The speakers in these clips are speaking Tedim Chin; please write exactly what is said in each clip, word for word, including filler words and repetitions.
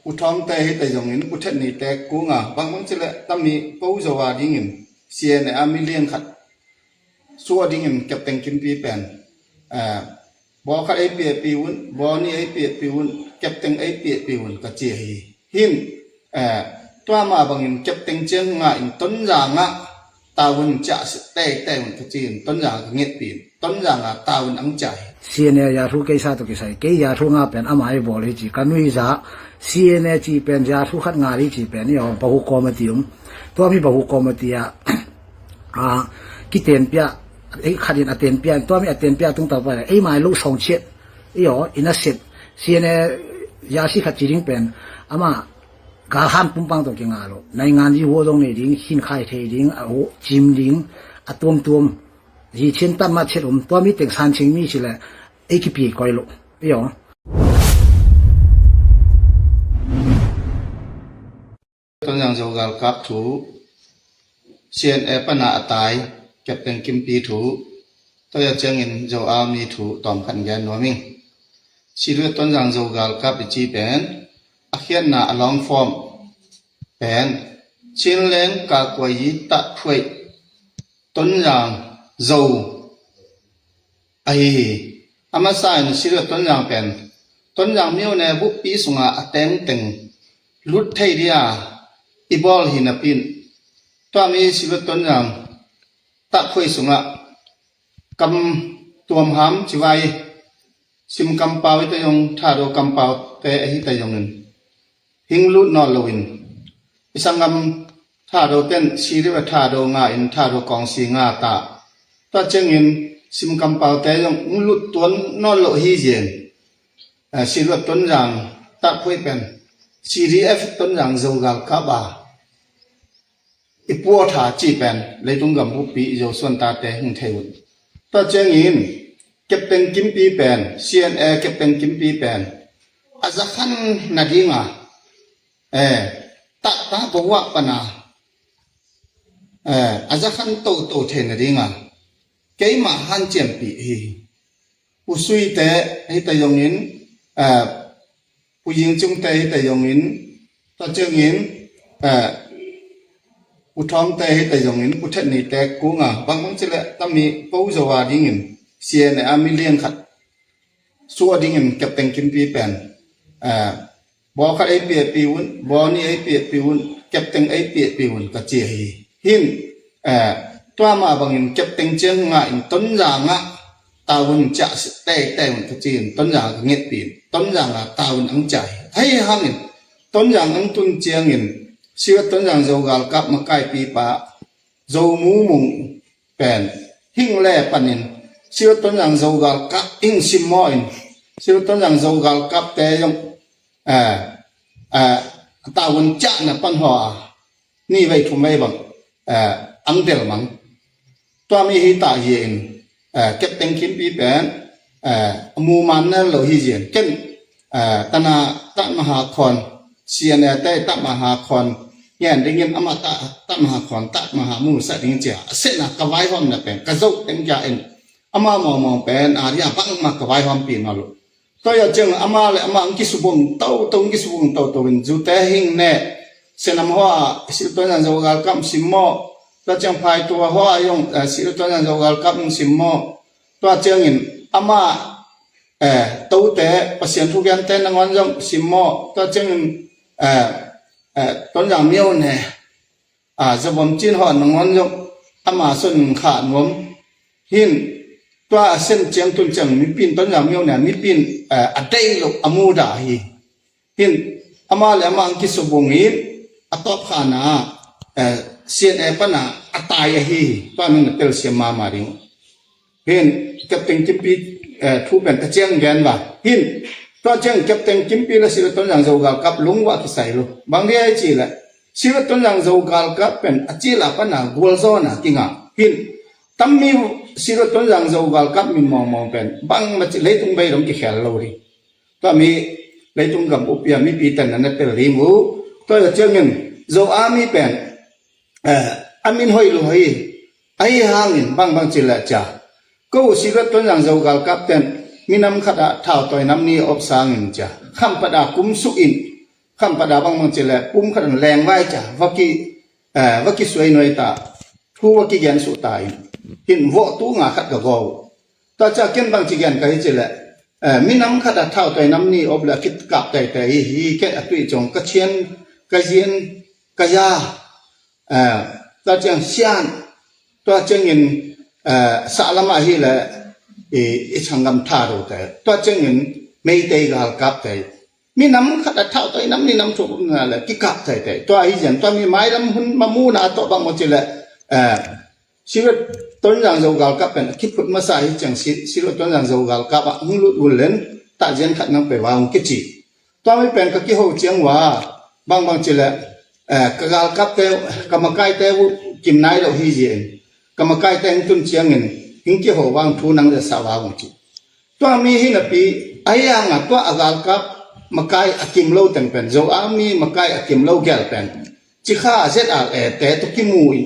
U Thawngte hi ta zongin, U Thet Nite kunga bangbang cileh tami po zo a dingin C N A a milian khat suah dingin Captain Kimpi pen, eh, baw khat ei piahpih un, baw nih ei piahpih un, Captain ei piahpih un ka ci hi. Hin, eh, tua mah bangin Captain ciang nga in Tonzang ah tavuan ciah teitei un ka ci in Tonzang ka ngetpih in Tonzang ah tavuan ang ciah hi. C N A ya thu kei sa tawh kisai, kei ya thu nga pen ama ei bawl hi ci ka nuiza. C N A ci pen ya thu khat nga hi ci pen i awm pahu kawm a ti um. Tua mi pahu kawm a ti ah, ah, kitenpia, ei khat in a tenpia, tua mi a tenpia tung tau pa ei mai lo sawng chiat. I aw, i na set. C N A ya si khat ci ding pen ama galhan pumpang tawh kinga lo. Naingan yi huo zong nei ding, hin khai thei ding, a hu cim ding, a tuamtuam. Yi chin tan ma chet um, tua mi teng san ching mi cileh ei kipi koi lo. I aw. Tonzang Zo galkap thu, C N A pana a tai Captain Kimpi thu, tua ya ciangin Zo Army thu tawm khat gen nuam ing. Silhouette Tonzang Zo galkap i ci pen, a khiatna a long form pen, Chinland Kakuayi Tahphuei Tonzang Zo ahi hi. A masa in Silhouette Tonzang pen Tonzang myone buppi sunga a tengteng lut thei dia i bawl hi napi in, tua mi Silhouette Tonzang Tahphuei sungah kam tuamham civai, sim kampau i ta zong, Thado kampaute ahi ta zongin hing lut nawn loin, i sanggam Thado ten Siriva Thado nga in Thado kawngsi nga ta. Tua ciangin sim kampaute zong hing lut tuan nawn lo hi zin. Eh, Silhouette Tonzang Tahphuei pen C D F Tonzang Zo galkap a i puah tha ci pen leitung gam buppi i Zo suan tate hing thei un. Tua ciangin Captain Kimpi pen, C N A Captain Kimpi pen a zakhan nadinga, eh, taktak bawak pana, eh, a zakhan toto thei nadinga keimah hanciampih hi. U Suite hi ta zongin, eh, U Ying Cungte hi ta zongin, tua ciangin, eh, U Thawngte hi ta zongin, U Thet Nite kunga bangbang cileh tami po zo a dingin C N A a milian khat suah dingin Captain Kimpi pen, eh, baw khat ei piahpih un, baw nih ei piahpih un, Captain ei piahpih un ka ci hi. Hin, eh, tua mah bangin Captain ciang nga in Tonzang ah tavuan ciah teitei un ka ci in Tonzang ka ngetpih in Tonzang ah tavuan ang ciah hi. Ahi hangin Tonzang ang tun ciangin Silhouette Tonzang Zo galkap makaipipa Zo Mu Mung pen hing le panin Silhouette Tonzang Zo galkap hing simmawh in Silhouette Tonzang Zo galkapte zong, eh, eh, tavuan ciahna pan haw a ni vei thum vei bang, eh, ang del mang. Tua mi hi ta hi in, eh, Captain Kimpi pen, eh, a muman nel lo hi zin. Ken, eh, tana Taj Mahal khawn, C N A te Taj Mahal khawn ngen dingin ama ta, Taj Mahal khawn, Taj Mahal mu sa ding cia. A sena ka vaihawmna pen ka zo teng kia in ama mawngmawng pen a ria bangmah ka vaihawmpih nawn lo. Tua ya ciang ama le ama ang kisubung toto, ang kisubung toto in zute hing ne. Senam haw a Silhouette Tonzang Zo galkap simmawh. Tua ciang phaitua haw a zong, eh, Silhouette Tonzang Zo galkap simmawh. Tua ciangin ama, eh, tote Pasian thugente nangawn zong simmawh. Tua ciangin, eh, eh, Tonzang miau ne, a, Zavom Cin haw nangawn zong ama son khah nuam. Hin tua a sen ciang tun ciang mipin Tonzang miau ne mipin, eh, a deih loh a mudah hi. Hin ama le ama ang kisubung in a tawpkhana, eh, C N A pana a tai ahi hi. Tua nang na telsiam mama ding. Hin Captain Kimpi, eh, thu pen ka ciang gen va. Hin tua ciang Captain Kimpi le Silhouette Tonzang Zo galkap lungvah kisai lo. Bang dia i ci le Silhouette Tonzang Zo galkap pen a cila pana gualzawna kinga. Hin tammi Silhouette Tonzang Zo galkap min mawngmawng pen bangmah ci leitung bei dong kikhel lo ding. Tua mi leitung gam upia mipi ten na na tel ding uh. Tua ya ciangin Zo a mi pen, eh, a min hoih lo hi. Ahi hangin bangbang ci le cia. Ko Silhouette Tonzang Zo galkap ten minam khat ah thautawi nam ni op sangin cia. Khampat a kum suk in Khampat a bang bang ci leh pum khat in leng vai cia va ki, eh, va kisuai nuai ta, thu va kigen suh ta in, hin vawh tu nga khat ka go. Tua cia ken bang ci gen ka hi ci leh, eh, minam khat a thau toi nam ni op leh a kikap teitei hi, hi ke a tui cong ka cian, ka zian, ka ya, eh, tua ciang sian, tua ciangin, eh, sahlam ah hi leh i, i sanggam Thado te, tua ciangin Meitei galkap te, minam khat a thau toi nam ni nam thum na leh kikap teitei. Tua hi zian, tua mi mailam hun ma mu na tawh bang maw ci leh, eh, Siruat Tonzang Zo galkap pen a kiphut masa hi ciang si, Siruat Tonzang Zo galkap ah hong lut ul len, ta zian khat nang pe va hong kici. Tua mi pen ka kiho ciang ua, bang bang ci leh, eh, ka galkap te, ka makai te uh kim nai lo hi zian, ka makai te hong tun ciangin hing kiho vang thu nang le sa va hong ci. Tua mi hi napi, a hiang a tua a galkap makai a kim lo teng pen, Zo Army makai a kim lo gel pen, Cikha Z R A te tawh kimu in,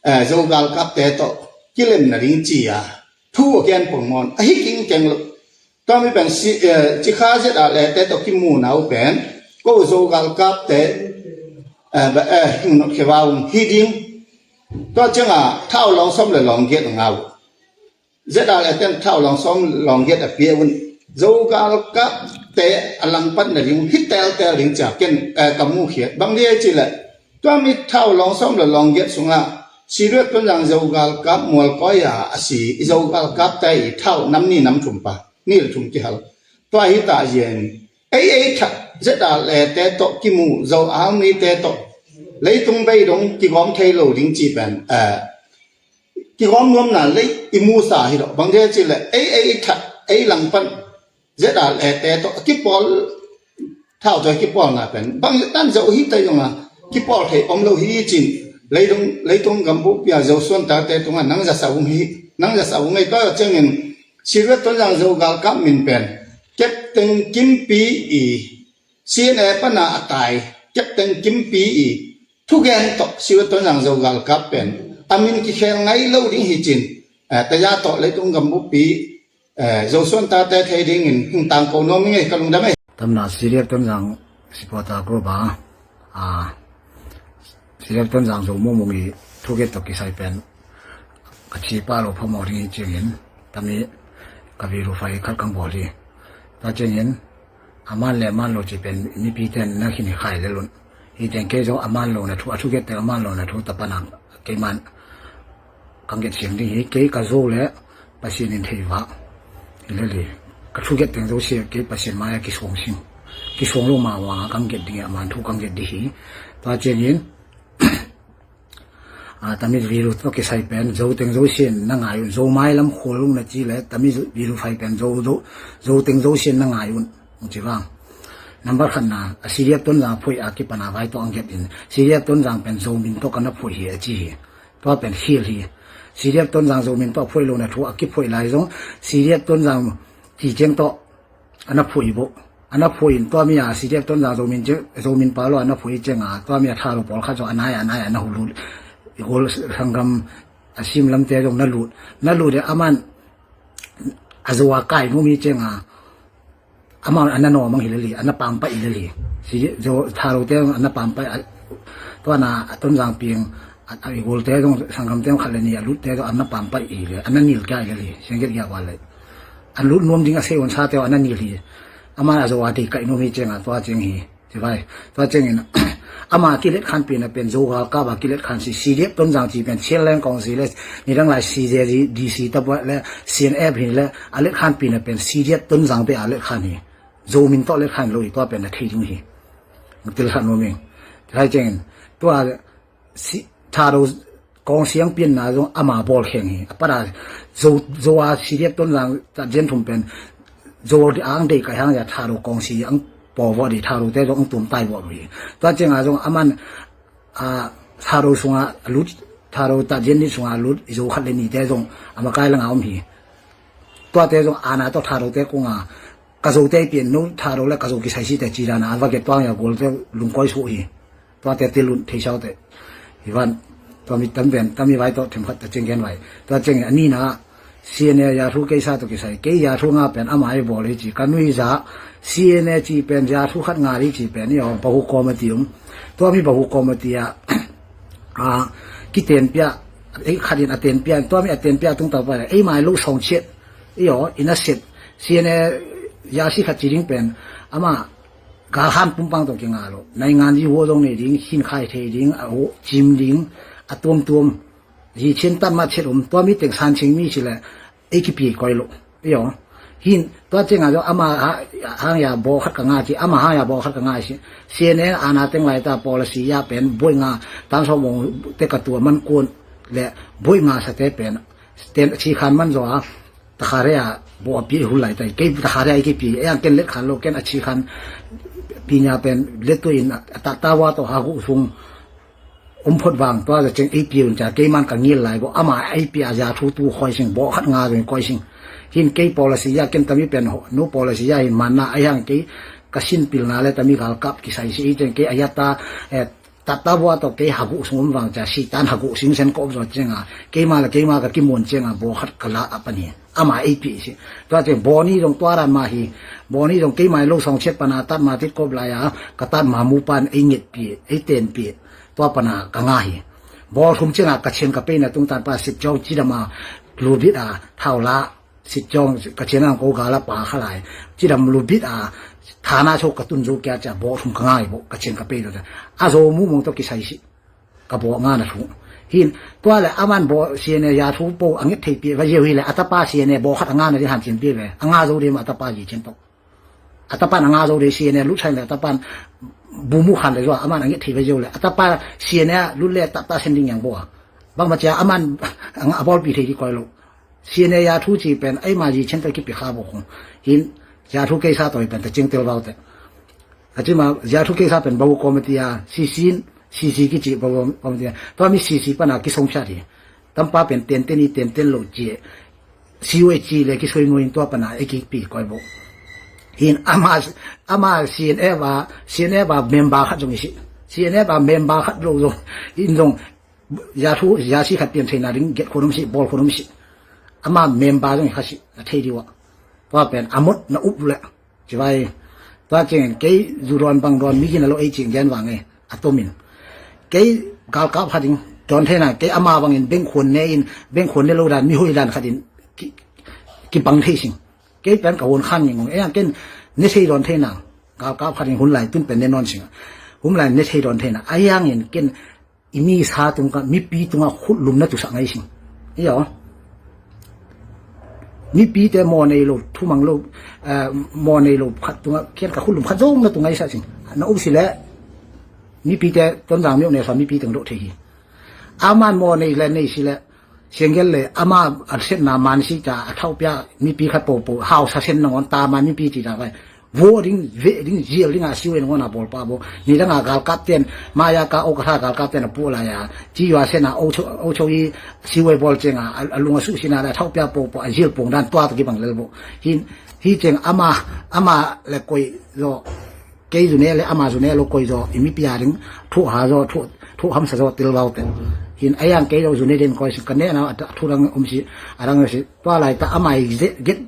eh, Zo galkap te tawh kilem na ding ci a, thu a gen pong mawn, a hi king keng lo. Tua mi pen si, eh, Cikha Z R A te tawh kimu na uh pen, ko Zo galkap te, eh, ba, eh, hing not khe va um hi ding. Tua ciang a thau lawng sawm le lawng giat a ngau. Z R A ten thau lawng sawm lawng giat a pia un. Zo galkap te a langpat na ding hi teltel ding cia ken, eh, ka mu khiat. Bang dia ci leh, tua mi thau lawng sawm le lawng giat sungah Siruat Tonzang Zo galkap mual koi a a si i Zo galkap te i thau nam ni nam thum pa, ni le thum kihal. Tua hi ta zian. Ei ei khat Z R A te tawh kimu, Zo Army te tawh leitung bei dong kigawm thei lo ding ci pen, eh, kigawm nuamna lei i musa hi lo. Bang dia ci leh, ei, ei that, ei langpan Z R A te tawh a kipawl, thau tawh a kipawlna pen bang tan zo hi ta zong a kipawl thei om lo hi cin, leitung, leitung gambup pia Zo suan ta te tungah nang zasa ung hi, nang zasa ung ei ta ciangin Siruat Tonzang Zo galkap min pen Captain Kimpi i C N A pana a tai Captain Kimpi i thugen tawh Siruat Tonzang Zo galkap pen a min kikhel ngai lo ding hi cin, eh, taya tawh leitung gambupi, eh, Zo suan tate thei dingin hing tangko nuam i ngei ka lungdam ei. Tamna Siruat Tonzang supporter group a, a, Siruat Tonzang Zo mumung i thugen tawh kisai pen ka ci pa lo phamawh ding hi ciangin tami ka viru fai khat kang bawl hi. Ta ciangin a man le a man lo ci pen mipi ten na khin hi khai le lun. Hi teng kei zong a man lo na thu, a thuget teng a man lo na thu ta panang kei man kang get siang ding hi. Kei ka zo le Pasian in thei vah hi le li. Ka thuget teng zo sia kei Pasian mai a kisuang sing, kisuang lo ma wang a kang get ding hi, a man thu kang get ding hi. Ta ciangin a, tami viru tawh kisai pen Zo teng Zo sin na ngai un, Zo mailam khol lung na ci le tami viru fai pen Zo, Zo, Zo teng Zo sin na ngai un, ung ci vang. Nambar khatna a C D F Tonzang phuai a kipana vai tawh ang get in C D F Tonzang pen Zo min tawh ka na phuai hi a ci hi. Tua pen khial hi. C D F Tonzang Zo min tawh phuai lo na thu a kiphuai lai zong C D F Tonzang ci ciang tawh a na phuai boh. A na phuai in tua mi a C D F Tonzang Zo min ciang, Zo min pa lo a na phuai ciang a tua mi a Thado pawlkhat zong a nai a nai a na hulut. I gol sanggam a sim lamte zong na lut. Na lut e a man a Zo a kai nu mi ciang a a man a na nawm ang hi le li, a na pampai hi le li. Zo Thado te zong a na pampai a, tua na a Tonzang piang a, a i golte zong sanggam te zong khat le ni a lutte zong a na pampai hi le, a na nil kia hi le li. Siang get kia val le. A lut nuam ding a sei on sa te a na nil hi. A man a Zo a dei kai nuam hi ciang a tua ciang hi. Ci vai. Tua ciangin ama kilet khan pina pen Zo galkap a kilet khan si C D F Tonzang ci pen Chin Land Council le nidang lai C J D C tabuat le C N F hi le a let khan pina pen C D F Tonzang pe a let khan hi. Zo min tawh let khan lo hi tua pen a thei ding hi. Til khan nuam ing. Ci vai ciangin tua si, Thado kawng siang pianna zong ama bawl kheng hi. A para Zo, Zo a C D F Tonzang ta zian thum pen Zo di ang dei kai hang ya Thado kawng si ang paw vawh di Thado te zong ang tum tai vawh hi. Tua ciang a zong a man a Thado sunga lut, Thado ta zian ni sunga lut Zo khat le ni te zong a makai langa om hi. Tua te zong ana tawh Thado te kunga ka Zo te pian no Thado le ka Zo kisai si te ci dana a va ke tuang ya gol te lungkoi suh hi. Tua te tilun thei sau te. Hi van, tua mi tam ven, tam mi vai tawh themkhat ta ciang gen vai. Tua ciang a nina, CNA zathu keisa tawh kisai, kei zathu nga pen ama ei bawl hi ci, ka nuiza CNA ci pen zathu khat nga hi ci pen i aw, bahu committee um. Tua mi bahu committee ah a kitenpia, ei khat in a tenpia, tua mi a tenpia tung tau pa ei mai lo song chiat i aw, in a set. CNA zasi khat ci ding pen ama galhan pumpang tawh kinga lo. Naingan zi hua zong nei ding, hin khai thei ding, a cim ding, a tuamtuam. Zi chin tan ma chet um, tua mi teng san ching mi si le ei kipi koi lo. Iyo. Hin tua chenga zo ama hang ya baw khat ka nga ci, ama hang ya baw khat ka nga ci. CNA ana teng lai ta policy ya pen buai nga, tan so mong te ka tua man kun le buai nga sa te pen ten chi khan man zo a. Takharia bo a pi hun lai tai, kei takharia i kipi ei ang ken let khan lo, ken a chi khan pi nya pen let tu in a ta ta wa to ha gu sung um phot vang tua za cheng ei pi un cha, kei man ka ngil lai bo, ama ei pi a zathu tu khoi sing bo khat nga zong koi sing. Hin kei policy ya ken tami pen ho nu policy ya hin man na ai hang kei ka sin pil na le tami gal kap kisai si ei cheng kei a ya ta eh, Tata bua tawh kei haguh sung um vang cia, Sitan haguh singsen ka um zaw cianga, keima le keima ka kimuan cianga, baw khat ka la a pan hi. Ama ei pih si. Tua ciang baw ni zong tua ran mah hi. Baw ni zong keima i lo sawng ciat pana tat ma tit kop lai a, ka tat ma mu pan ei ngetpih, ei tenpih. Tua pana ka nga hi. Bawl thum cianga ka cian ka peina tungtan pa sip ciawng cidam a, lubit a, thau la. Sitjong ka cian ang ko gala pa kha lai. Cidam lubit a thana so ka tun zo kia cia baw thum ka ngai bo ka cian ka pei lo ta. A zo mu mong to kisai si. Ka baw nga na thu. Hin tua le aman baw siane ya thu po a nget thei pi va zeu hi le a tapa siane baw khat a nga na di han cin pi ve. A nga zo di ma a tapa zi cin to. A tapan a nga zo di siane lut sai le a tapan bu mu khan le zo aman a nget thei va zeu le. A tapa siane lut le tap ta sen ding yang bo a. Bang ma cia aman a bawl pi thei di koi lo. Siane ya thu ci pen ei ma zi cen ta kipi kha bo khong. Hin ya thu keisa toi pen ta cing tel vau te. A ci ma ya thu keisa pen bau committee a sisin sisi kici bau committee a. Tua mi sisi pana kisong pia di. Tampa pen ten ten i ten ten lo ci. Siu e ci le kisoi mo in tua pana e kipi koi bo. Hin ama ama siane ba siane ba member khat zong isi. Siane ba member khat lo zong in zong ya thu ya si khat pian theina ding get khonum si bol khonum si. Ama member zong kha si a thei diwa. Tua pen amot na up le. Ci vai. Tua ceng kei zu don bang don mi gin a lo ei cing gen vang e. A tomin. Kei galkap khat ding don theina kei ama bangin beng khon ne in beng khon ne lo dan mi hoi dan khat in ki bang thei sing. Kei pen ka hon khan ngeng ei ang ken ne thei don theina. Galkap khat ding hun lai tun pen ne non sing. Hun lai ne thei don theina. Ai ang in ken i mi sa tung ka mipi tunga khut lum na tu sa ngai sing. Iyo. Mipi te mo nei lo thumang lo mo nei lo khat tunga kian ka khut lum khat zong na tu ngai sa sing. Na u si le mipi te ton jang miu ne sa mipi teng do thei hi. Aman mo nei le nei si le siangel le ama a set na man si ta a thau pia mipi khat po po hau sa sen na ngon ta man mipi ti ta vai. Vo ding ve ding zial ding a siwe ngon a bol pa bo ni dang a gal kapten maya ka o ka tha gal kapten a pu la ya ci yua sen a o cho o cho i siwe bol cheng a a lung a su sin a la thau pia po po a zial pong dan tua ta ki bang lel bo hin hi cheng ama ama le koi zo kei zune le ama zune lo koi zo i mi pia ding thu ha zo thu thu ham sa zo til vau te hin ayang kei zo zune den koi si ka ne na thu dang um si a dang si Tua lai ta amai get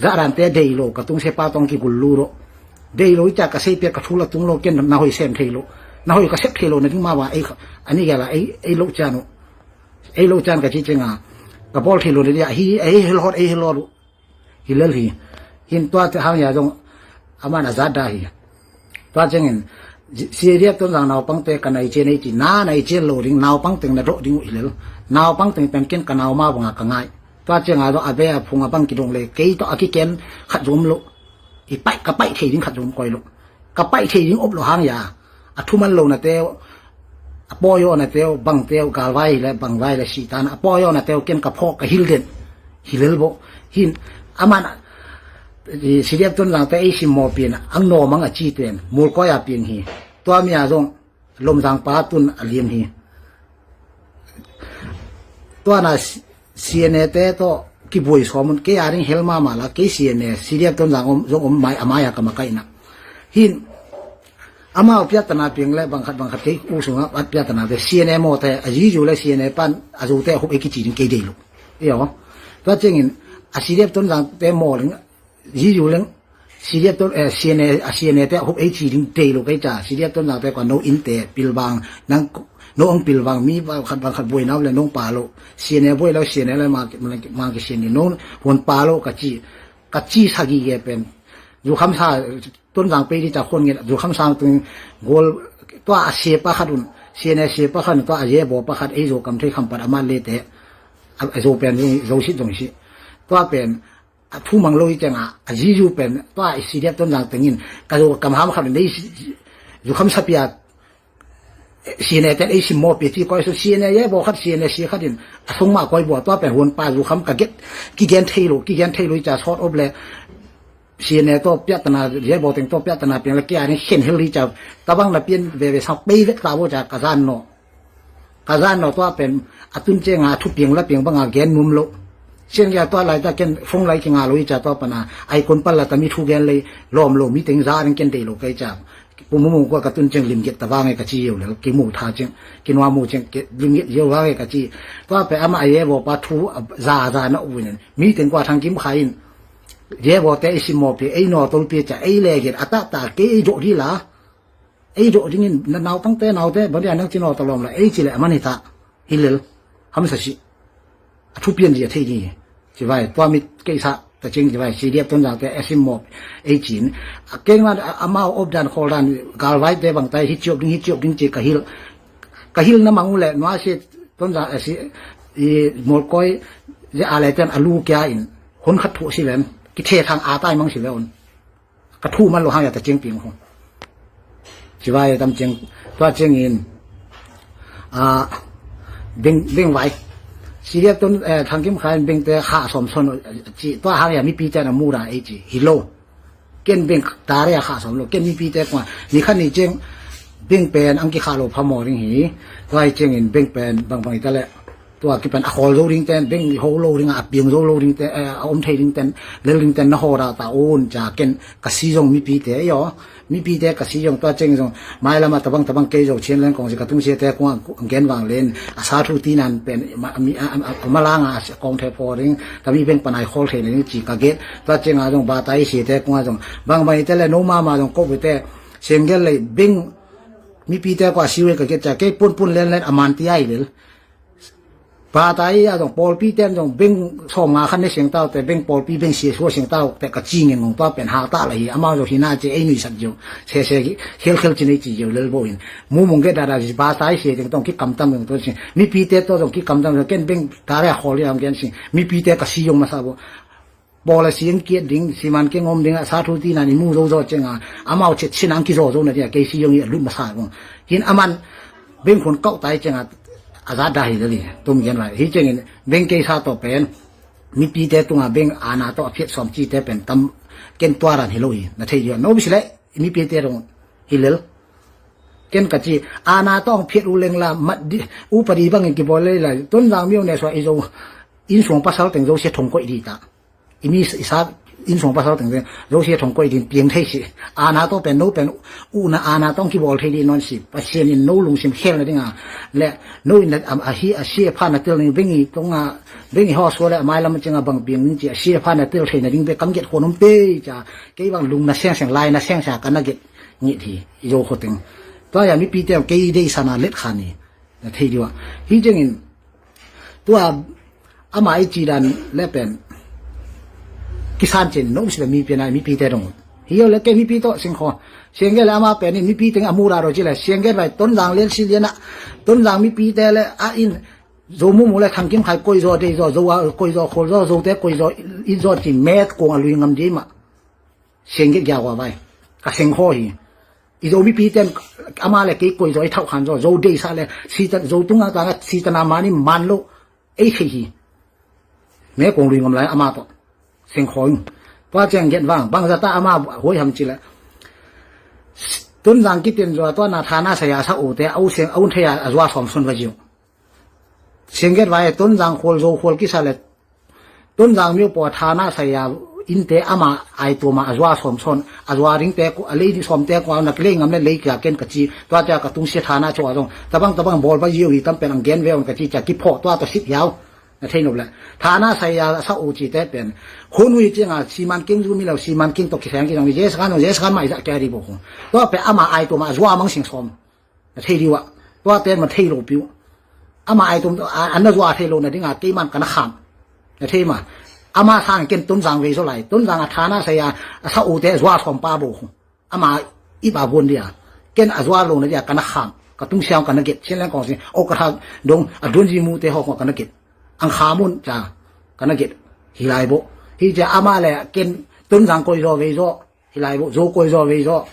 za ran te dei lo ka tung se pa tong ki gul lu ro. Dei lo i cia ka sei pia ka thu la tung lo ken na hoi sem thei lo. Na hoi ka sep thei lo na ding ma wa ei kha. Ani gala ei ei lo cian u. Ei lo cian ka ci cinga. Ka bol thei lo na dia hi ei hel hot ei hel lo. Hi lel hi. Hin tua te hang ya zong aman a za da hi. Tua cengin siadiak ton zang naupangte ka nai cian ei ci na nai cian lo ding naupang teng na dawh ding uh hi lel. Naupang teng pen ken ka nau ma banga ka ngai. Tua cianga zo a be a phung a bang kidong le kei tawh a kiken khat zom lo. I paih ka paih thei ding khat zom koi lo. Ka paih thei ding op lo hang ya. A thuman lo na teu a pawi aw na teu bang teu galvai le bangvai le sitan a pawi aw na teu ken ka phawk ka hil den. Hi lel bo. Hin aman sidiak tun zangte ei sim maw pian ang nawmang a ci ten mulkoi a piang hi. Tua mi a zong lomzang pa tun a liam hi. Tuana siane te tawh kibuai sawm un kei a ding hel mahmah la kei siane sidiak ton zang om zong om mai a mai a ka makaihna. Hin amau piatana piang le bangkhat bangkhat kei u sunga at piatana ve siane mawte a zizu le siane pan a zute a hup ei kici ding kei dei lo. Iyo. Tua cengin A CDF Tonzang te maw leng, zizu leng, CDF Ton, eh, CNA, a CNA te a hup ei ci ding dei lo kei ca, CDF Tonzang te kua no inn te pilvang, nang no ang pilvang, mi ba khat bang khat buai nau le nong pa lo, CNA buai lo, CNA le ma, ma, ma ki CNA, no, huan pa lo ka ci, ka ci sa gige pen. Zu kham sa, Tonzang pei di ca khuan ngen, zu kham sang tung gol, tua a sia pa khat un, CNA sia pa khat un, tua a ye bo pa khat, ei zo kam thei kham pat a man le te, a, a zo pen, zo sit zong si. Tua pen, a thu mang lo hi ciang a, a zizu pen, tua i CDF Tonzang tengin, ka zo kam ham khat un, ei zu kham sa pia, CNA ten ei sim maw pia ci koi su, CNA ye bo khat, CNA sia khat in, a sung ma koi bo, tua pen huan pa zu kham ka get, ki gen thei lo, ki gen thei lo i ca sort of le, CNA to piatana, ye bo teng to piatana piang le kia ni khen hel li ca, tabang na pian ve ve sang pei vet ta bo ca ka zan no. Ka zan no tua pen, a tun ciang a thu piang la piang bang a gen num lo. Sian kia tua lai ta ken phone lai ki nga lo i ca tua pana, ai kon pal la ta mi thu gen lei, lom lo, mi teng za ring ken dei lo kai ca. Pu mu mu kua ka tun ciang lim get ta vang e ka ci yo le, ki mu tha ciang, ki nua mu ciang, ki lim get yo vang e ka ci. Tua pe ama a ye bo pa thu, a, za, za na u nen. Mi teng kua Thang Kim Khai in. Ye bo te i sim maw pi, ei no tol pi ca, ei le get, a ta ta, ke ei do di la. Ei do ding in, na nau tang te, nau te, ba dia nang ci no ta lom la, ei ci le, a man hi ta. Hi lel, ham sa si. A thu pian di a thei di. Ci vai, tua mit kei sa, ta cing ci vai, CDF Tonzang te, a sim maw, ei cin. A keng man, a, a mau op dan, khol dan, gal vai te bang tai, hi ciop ding, hi ciop ding ci ka hil. Ka hil na mang u le, nua si, Tonzang, a si, i, mol koi, ze a le ten, a lu kia in, hun khat thu si len, ki the thang a tai mang si le un. Ka thu man lo hang ya ta cing ping hu. Ci vai tam cing, tua cing in, a, bing, bing vai. CDF Ton, eh, Thang Kim Khai bing te kha som son, ci, tua hang ya mi pi te na mu ra ei ci, hi lo. Ken bing ta re a kha som lo, ken mi pi te kua, ni khan ni cing, bing pen ang ki kha lo pha mo ring hi, tua hi cing in bing pen bang bang i ta le. Tua kipan a khawl zo ding ten, beng ho lo ding a, a piang zo lo ding ten, eh, a om thei ding ten, lel ding ten na haw dah ta un, ca ken ka si zong mipi te, aw. Mipi te ka si zong, tua ceng zong, mailam a tabang tabang kei zo, Chin Leng kong si ka tung sia te, kong a gen vang len, a sa thu ti nan pen, ma, mi, a, a, a, a malang a, a kong the pho ding, ta mi beng panai khawl thei ding ci ka get, tua ceng a zong, ba tai si te, kong a zong, bang bai te le, no ma ma zong, ko bu te, seng gel lei, beng, mipi te ko a si we ka get ca, kei pun pun len len a man ti ai lel. Pata i a zong pawlpi ten zong beng sawm nga khan ne siangtau te, beng pawlpi beng sia sua siangtau te ka ci ngen ngong tua pen hak ta la hi, amau zong hina ci ei nuisak zong, se se hi, khial khial ci nei ci zong lel bo in. Mu mung ge da da zi pata i sia zong tong ki kamtam zong to sing. Mipi te to zong ki kamtam zong ken beng ta ria khawl i am gen sing. Mipi te ka si zong masa bo. Pawl a siang kiat ding, siman keng om ding, a sa thu ti nan i mu zo zo ceng a, amau chet sin ang ki zo zo na dia, kei si zong i a lut masa zong. Hin aman, beng khun kau tai ceng a, a za da hi lel hi, tum gen lai. Hi ceng in, beng kei sa to pen, mipi te tung a beng ana to a phiat sawm ci te pen, tam ken tua ran hi lo hi, na thei dia. No bi si le, mipi te rong hi lel. Ken ka ci, ana to ang phiat u leng la, mat di, u pa di bang in ki bawl lei la, Tonzang miu ne sua i zo, inn suang pasal teng zo sia thong koih di ta. I mi i sa inn suang pasal teng zo sia thong koih din piang thei si. Ana to pen no pen u na ana tong ki bawl thei di non si. Pasian in no lungsim khel na ding a. Le no in a, a hi a sia pha na tel ning beng i tong a beng i ho sua le a mailam ceng a bang piang ning ci a sia pha na tel thei na ding be kam get khon om te ca. Kei bang lung na seng seng lai na seng sa ka na get ngit hi. I zo kho teng. Tua ya mipi te kei dei sa na let khan hi. Na thei diwa. Hi ceng in Tua ama i ci dan le pen kisan cin no si le mipi na mipi te dong. Hi yo le ke mipi to sing kho. Siang ge le ama pen in mipi teng a mu ra ro ci le siang ge vai Tonzang len si lian a Tonzang mipi te le a in zo mu mu le Thang Kim Khai koi zo dei zo zo a koi zo khol zo zo te koi zo i zo ci met kong a lui ngam di ma. Siang ge gia wa vai. Ka sing kho hi. I zo mipi ten ama le kei koi zo i thau khan zo, zo dei sa le, si tan, zo tung a tang a, si tan a mani man lo, ei thei hi. Me kong lui ngam lai ama to. Sing kho hi. Tua ceng get vang, bang za ta ama huai ham ci le. Tonzang ki ten zo, tua na thana sa ya sa u te, au seng, au thei a, a zua som son va ziu. Siang get vai, Tonzang khol zo khol ki sa le, Tonzang miu paw thana sa ya in te ama ai tua ma a zua som son, a zua ring te ko, a lei di som te ko, na lei ngam le lei kia ken ka ci, tua cia ka tung sia thana cua zong, tabang tabang bawl ba ziu hi tam pen ang gen ve on ka ci cia ki pho tua ta sit hiau. Na thei nop le. Thana saya sa u ci te pen. Hun ui cianga siman king zu mi lo siman king to kisang kisang. Yes kan, yes kan mai za kya di bo. Tua pe ama ai to ma zua mang sing som. Na thei diwa. Tua ten ma thei lo piu. Ama ai to an na zua thei lo na dinga keiman kana kham. Na thei ma. Ama sang ken Tonzang vei zo lai. Tonzang a thana saya sa u te zua som pa bo. Ama iba buan dia. Ken a zua lo na dia kana kham. Ka tung siang kana get. Sian leng kong sing. O ka thak dong a duan ji mu te hok kana get. Ang khamun ca kana get. Hilai bo. Hi ca ama le ken Tonzang koi zo vei zo. Hilai bo. Zo koi zo vei zo.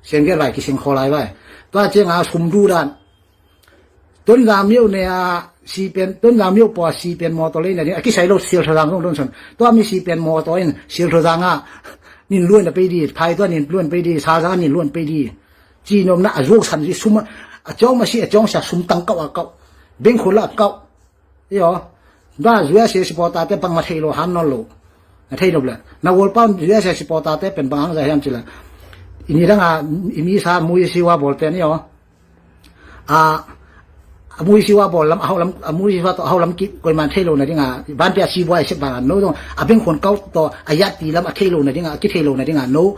Sian get vai kising kho lai vai. Tua cianga sum du dan. Tonzang miu ne a sipen Tonzang miu po a sipen motor lei na ding a kisai lo sil thazang zong don son. Tua mi sipen motor in sil thazang a nin luan a pei di. Thai tua nin luan pei di. Sazang a nin luan pei di. Ci nomna a zuak san zi sum a ciong ma si a ciong sia sum tang kau a kau. Beng khun la a kau. Io. Da zuia sia sipota te bang ma thei lo han non lo. Na thei nop le. Na wol paun zuia sia sipota te pen bang ang za hiam ci la. Ini dang a imi sa mui siwa bol te ni io. A mui siwa bol lam a hau lam a mui siwa to a hau lam ki koi man thei lo na dinga ban pia si buai sep bang no dong a beng khon kau to a yat ti lam a thei lo na dinga a ki thei lo na dinga no.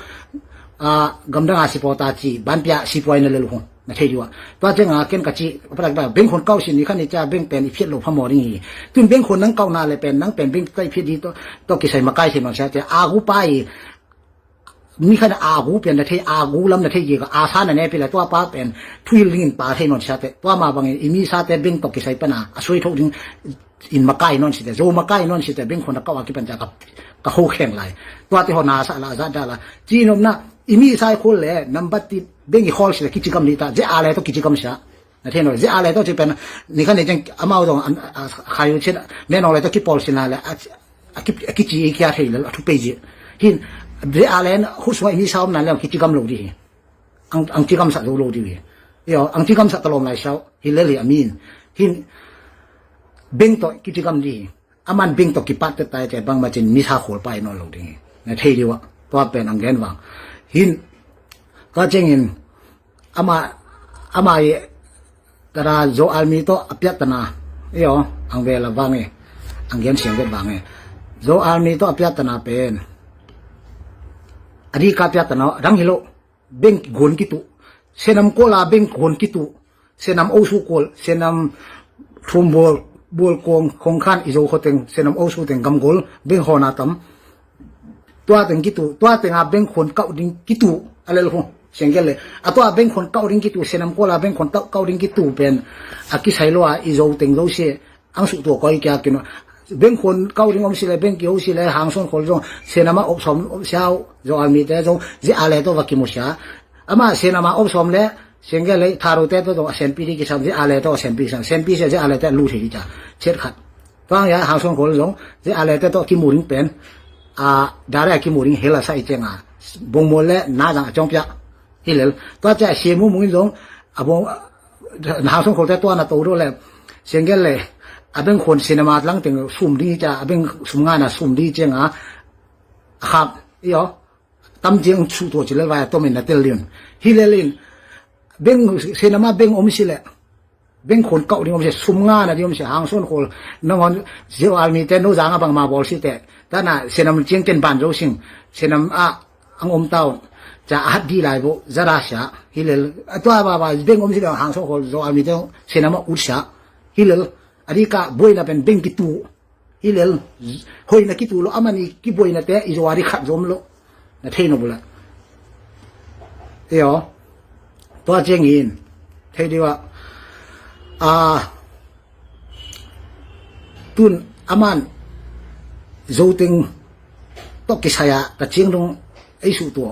A gam dang a sipota ci ban pia si buai na le lu hong na thei diwa. Tua cianga ken ka ci a patak ba beng khon kau sin ni khan ni ca beng pen i phiat lo phamo ding hi. Tun beng khon nang kau na le pen nang pen beng tai phiat di to kisai makai thei mang sia te a gu pa i. Mi khan a gu pian na thei a gu lam na thei gi ka a sa na ne pi la tua pa pen thuil dingin pa thei non sia te tua ma bangin i mi sa te beng to kisai pana a soi tho ding in makai non si te zo makai non si te beng khon a kau a kipan ca ka ka ho kheng lai tua te ho na sa la za da la ci nom na i mi sai khol le number ti beng i khol si le kici kam li ta je a le to kici kam sia. Na thei no je a le to ci pen ni khan ne jeng amau dong an khayu chen me no le to ki pol si na le a ki a kici i kia thei le a thu pe ji hin je a le hu sua i mi sa om na le kici kam lo di hi. Ang ang ci kam sa zo lo di hi. Yo ang ci kam sa talom lai sau hi le li amin hin beng to kici kam di hi. Aman beng to kipat te tai te bang ma cin mi sa khol pai no lo di hi. Na thei di wa tua pen ang gen wang hin ka cengin ama ama i tara zo almi to a piat tana io ang vel a vange ang gen siang vet vange zo almi to a piat tana pen a di ka piat tana dang hilo beng gon kitu senam kola beng gon kitu senam osu kol senam thum bol bol kong kong khan i zo khoteng senam osu teng gam gol beng hona tam tua teng kitu tua tenga beng khon kau ding kitu a lel ho sengkel le a tua beng khon kau ding kitu senam kola beng khon kau kau ding kitu pen a kisai lo a i zo teng zo se ang su tua koi kia kino beng khon kau ding om si le beng ki ho si le hang son khol zong senama op som op siau zo almi te zong je a le to va kimu sia ama senama op som le sengkel le tharo te to to a senpi di kisam je a le to a senpi kisam senpi se je a le te lu thei di cha chet khat Tuang ya hang song khol zong je a le te to kimu ding pen a dare a kimu ding hel a sa i chenga bong mol le na zang a chong pia hilel tua cha se mu mu in zong a bong hang song khol te tua na to do le sengel le a beng khon cinema tlang teng sum ding cha a beng sum nga na sum ding chenga a khap io tam jeng su to chi le vai to min na tel liun hilel in beng cinema beng om si le beng khon kau ding om se sum nga na ding om se hang son khol nangon zeu almi te no zanga bang ma bol si te tana senam chiang ten ban zo sing senam a ang om taun cha a hat di lai bo zara sia hilel atua ba ba beng om si le hang son khol zo almi te senam a ut sia hilel adi ka boina pen beng kitu hilel hoina kitu lo amani kiboina te i zo adi khat zom lo na thei no bula io tua chengin thei diwa a tun aman zoteng to kisaya ka ching dong ei su tua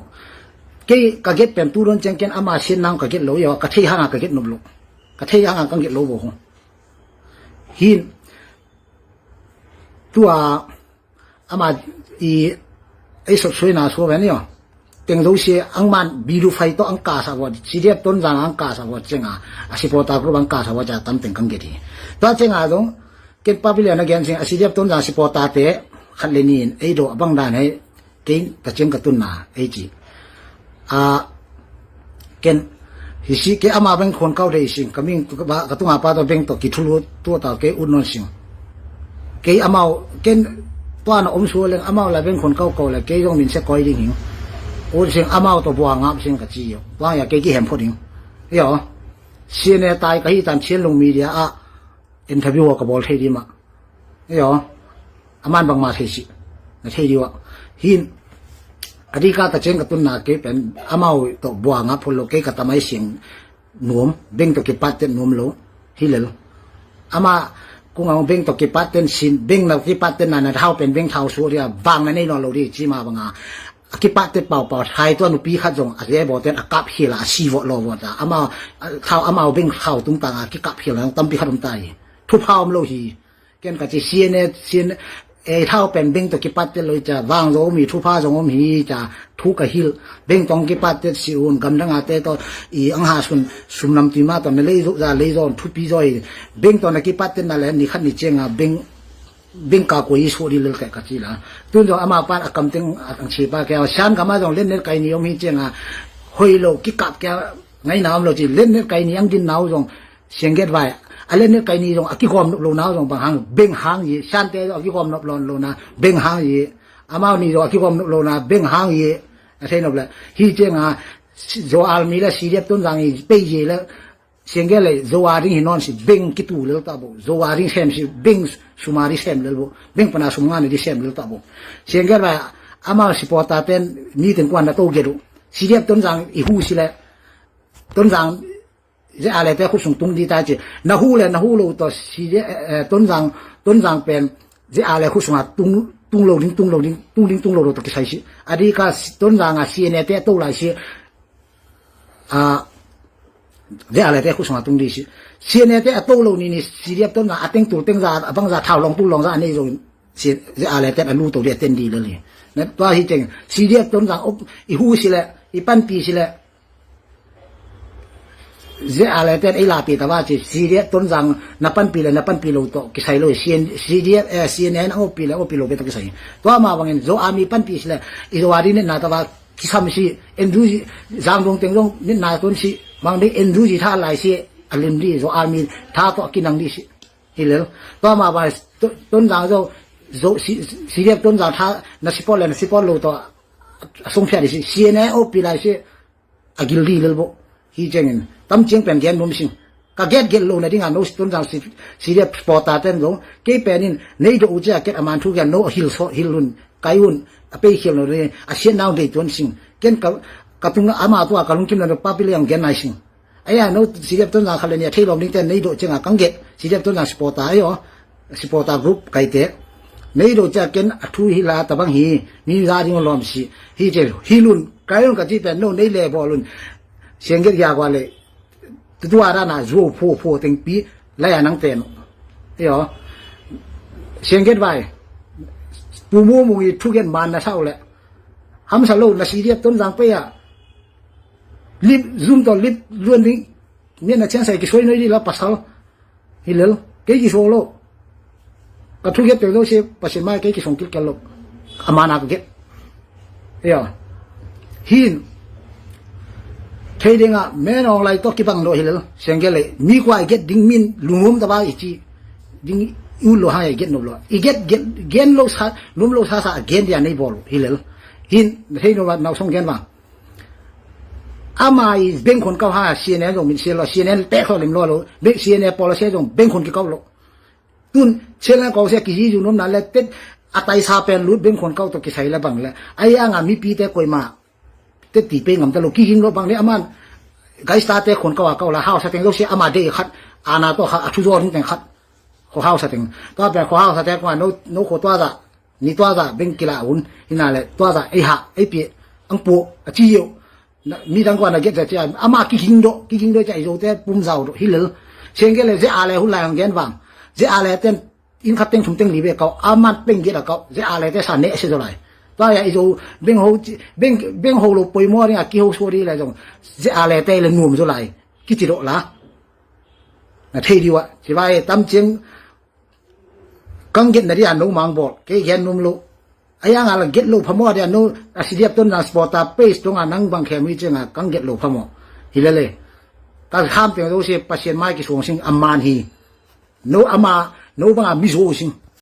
kei ka get pen tu don cheng ken ama sin nang ka get lo io ka thei hanga ka get nop lo ka thei hanga ka get lo bo ho hin tua ama i ei sop soi na so ven io teng do se ang man bidu fai to ang ka sa vot si dia ton jang ang ka sa vot chenga a sipota group ang ka sa vot ja tam teng kang geti to chenga dong ken pavilion again sing a si dia ton jang sipota te khat le nin ei do abang dan hei kei ta cheng ka tun na ei chi a ken hi si ke ama beng khon kau dei sing ka ming ka tunga pa to beng to ki thulu tu ta ke un non sing Kei amau ken tuana om sual leng amau la beng khon kau kau le kei zong min se koi ding hing. Ut sing amau tawh bua ngap sing ka ci uh. Tuang ya kei kihem phot ding. Io. Sian e tai ka hi tan Sian Lung Media ah interview ka bawl thei dih mah. Io. Aman bangma thei sih. Na thei dih uh ah. Hin a dika ta ciang ka tunna kei pen amau tawh bua ngap phot lo kei ka tamai siang nuam, beng tawh kipat tet nuam lo, hi lel. Ama kung ang beng tawh kipat ten sin, beng na kipat ten na na thau pen beng thau suak dia, vang na nei nawn lo di, ci ma banga. A kipat tet pau pau, thai tua nupi khat zong, a ze baw ten, a kap hil a, a si vawh lo vawh ta. Ama, a thau, ama beng thau tung tang a, kikap hil a, tampi khat om ta hi. Thupha om lo hi. Ken ka ci sian e, sian e, ei thau pen beng tawh kipat tel lo i ca, vang zong om hi, thupha zong om hi ca, thu ka hilh, beng tawh kipat tel si un, gamdang a te tawh, i ang ha sun, sum lam tui ma tawh, na lei zok za, lei zon, thupi zoi, beng tawh na kipat tel na le, ni khat ni ciang a, beng, beng ka kua i suak di lel ka, ka ci la. Tun zong ama pan a kam teng, a ang ci pa kia, sian ka ma zong len net kai ni om hi ciang a, hoi lo, kikap kia, ngai na om lo ci, len net kai ni ang din nau zong, Siangget vai, a len net kai ni zong a kigawm nop lo na zong bang hang, beng hang yi, siante zong a kigawm nop lo na, beng hang yi, amau ni zong a kigawm nop lo na, beng hang yi, a thei nop le. Hi ciang a, Zo Army le C D F Tonzang i pei yi le, siangget le, Zo a ding hi nawn si, beng kitu lel ta bo, Zo a ding sem si, beng sum a di sem lel bo, beng pana sum nga ni di sem lel ta bo. Siangget vai, amau supporter ten, ni teng kuan na to get uh. C D F Tonzang i hu si le, Tonzang Ze ale te khut sung tung di ta ci. Na hu le, na hu lo tawh si ze, eh, eh, Tonzang, Tonzang pen, ze ale khut sung a tung, tung lo ding, tung lo ding, tung ding, tung lo lo tawh kisai si. A di ka si, Tonzang a C N A te a to lai si. A, ze ale te khut sung a tung di si. C N A te a to lo ni ni, C D F Tonzang a teng tul teng za, a bang za, thau long tul long za, a nei zo in. Si, ze ale te a lu to di a ten di le li. Na, tua hi teng, C D F Tonzang, op, i hu si le, i panpi si le, Ze ale ten ei lapi tava ci, C D F Tonzang na panpi le na panpi lo tawh kisai lo, C N, C D F, eh, C N A na opi le opi lo pe tawh kisai. Tua ma bangin Zo Army panpi si le, i Zo a di netna tava kisam si, N U G, Zangdong teng zong netna tun si, bang di N U G tha lai si, a lim di, Zo Army tha tawh kinang di si. Hi lel. Tua ma bang, to-, Tonzang zo, zo, C-, C D F Tonzang tha, na support le na support lo tawh, a sung phia di si, C N A opi lai si, a gil di lel bo. Hi ciangin, tam ciang pen gen nuam sing. Ka get get lo na ding a no Tonzang si, si dia supporter ten lo. Kei pen in, nei do u cia ket a man thu gen no hil so, hil hun, kai hun, a pei khial no ding, a sian nau dei tuan sing. Ken ka, ka tung ama tua ka lungkim na no pa pi liang gen nai sing. Aya no C D F Tonzang khat le nia thei lom ding ten nei do ciang a kang get, C D F Tonzang supporter ayo. Supporter group kaite. Nei do cia ken a thu hi la tabang hi, mi za ding lom si. Hi ce, hi lun, kai lun ka ci pen no, nei le bo lun. Siang get ya gua le. Tu tua da na zuo pho pho teng pi, la ya nang ten. Yo. Siang get vai. Pu mu mu i thu gen man na sau le. Ham sa lo na C D F Tonzang pe ya. Lip, zum to lip, luan ding. Nia na cian sai ki soi noi di la pasal. Hi lel, kei ki suak lo. Ka thu get pek lo si, Pasian mai kei ki suang kilkel lo. A mana ka get. Io. Hin. Thei ding a, men ong lai to kibang lo hi lel. Siang get le, mi kua i get ding min, lungum ta ba i ci. Ding i un lo hang i get nop lo. I get, get, gen lo sa, lum lo sa sa, gen dia nei bol hi lel. Hin, thei no ba, nau song gen ba. Ama i bengkhon kau ha, C N A zong min sial lo, C N A pek lo lim lo lo, beng C N A policy zong bengkhon ki kau lo. Tun, sial na kau sia ki ji ju nom na le, tet, a tai sa pen lut bengkhon kau to ki sai la bang le. Ai anga mi pi te koi ma, tet ti pe ngam ta lo, ki ging lo bang le, aman, gai sta te khon kau a kau la, hau sa teng lo sia ama de khat, ana to khat, a thu zor teng khat, ko hau sa teng. To pen ko hau sa teng ko no, no ko to za, Ni tua za beng kila un, hina le tua za ei ha, ei pi, ang pu, a ci yo. Na, mi dang kua na get za cia, ama ki ging do, ki ging do cia i zo te pum zau do, hi lel. Siang get le ze a le hun lai ang gen vang. Ze a le ten, in khat teng thum teng li be kau, aman peng get a kau, ze a le te sa ne se zo lai. Tua ya i zo, beng ho, beng, beng ho lo poi mo ring a ki ho so ri le zong, ze a le te le nuam zo lai, ki ci do la. Na thei di wa, ci vai tam ciang, Kang get na dia no mang bol, kei gen num lo. Aya nga la get lo phamo dia no, a C D F Tonzang supporter page tonga nang bang khe mui chenga kang get lo phamo. Hi lele. Ka kham teng zo se Pasian mai ki suang sing a man hi. No ama, no banga mi zo sing.